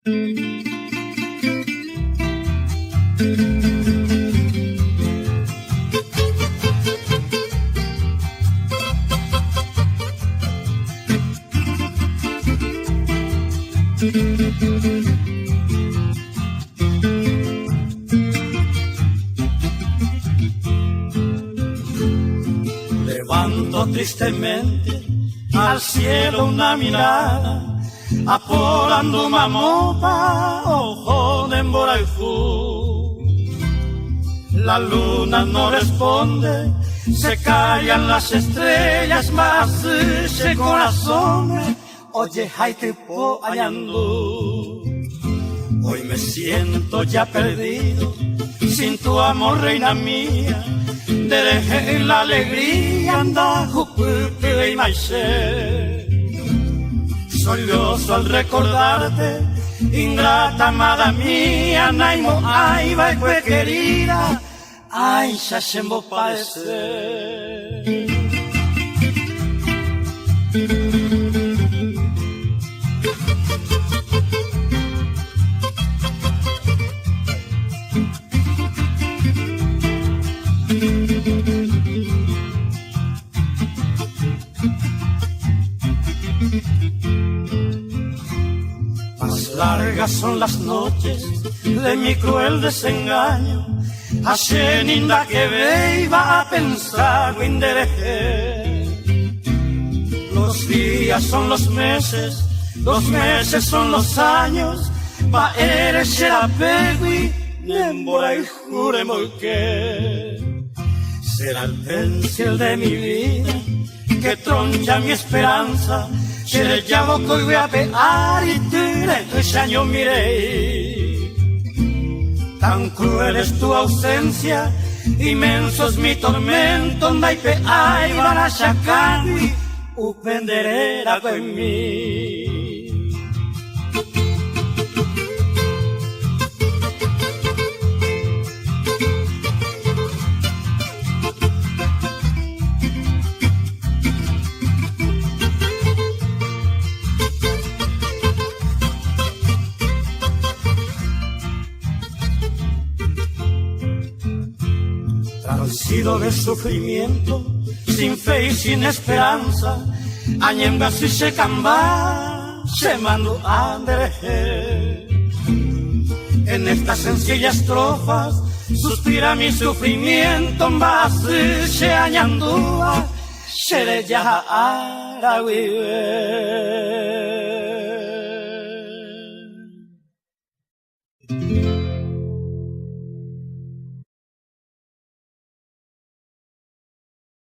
Levanto tristemente al cielo una mirada, aporando mamopa, ojo de mborayhu. La luna no responde, se callan las estrellas, mas che corazón ojehaitypo añandu. Hoy me siento ya perdido, sin tu amor, reina mía, nderehe la alegría ndahupytyvéima che. Sollozo al recordarte, ingrata amada mía, naimo'ãiva'ekue querida, Ãicha chembopadese. Más largas son las noches de mi cruel desengaño, ha che ni ndakevéiva apenságui nderehe. Los días son los meses, los meses son los años, mba'ére che rapégui ne mborayhu remboyke. Será el pensil de mi vida que troncha mi esperanza, che rejávo ko yvy ape ári tyre'ỹ che añomirei. Tan cruel es tu ausencia, inmenso es mi tormento, ndaipe'áiva rachakãgui upe nde rérakuemi. Transido de sufrimiento, sin fe y sin esperanza, añembyasy che kamba, che mandu'a nderehe. En estas sencillas estrofas suspira mi sufrimiento, mba'asy che añandúva che reja ára guive.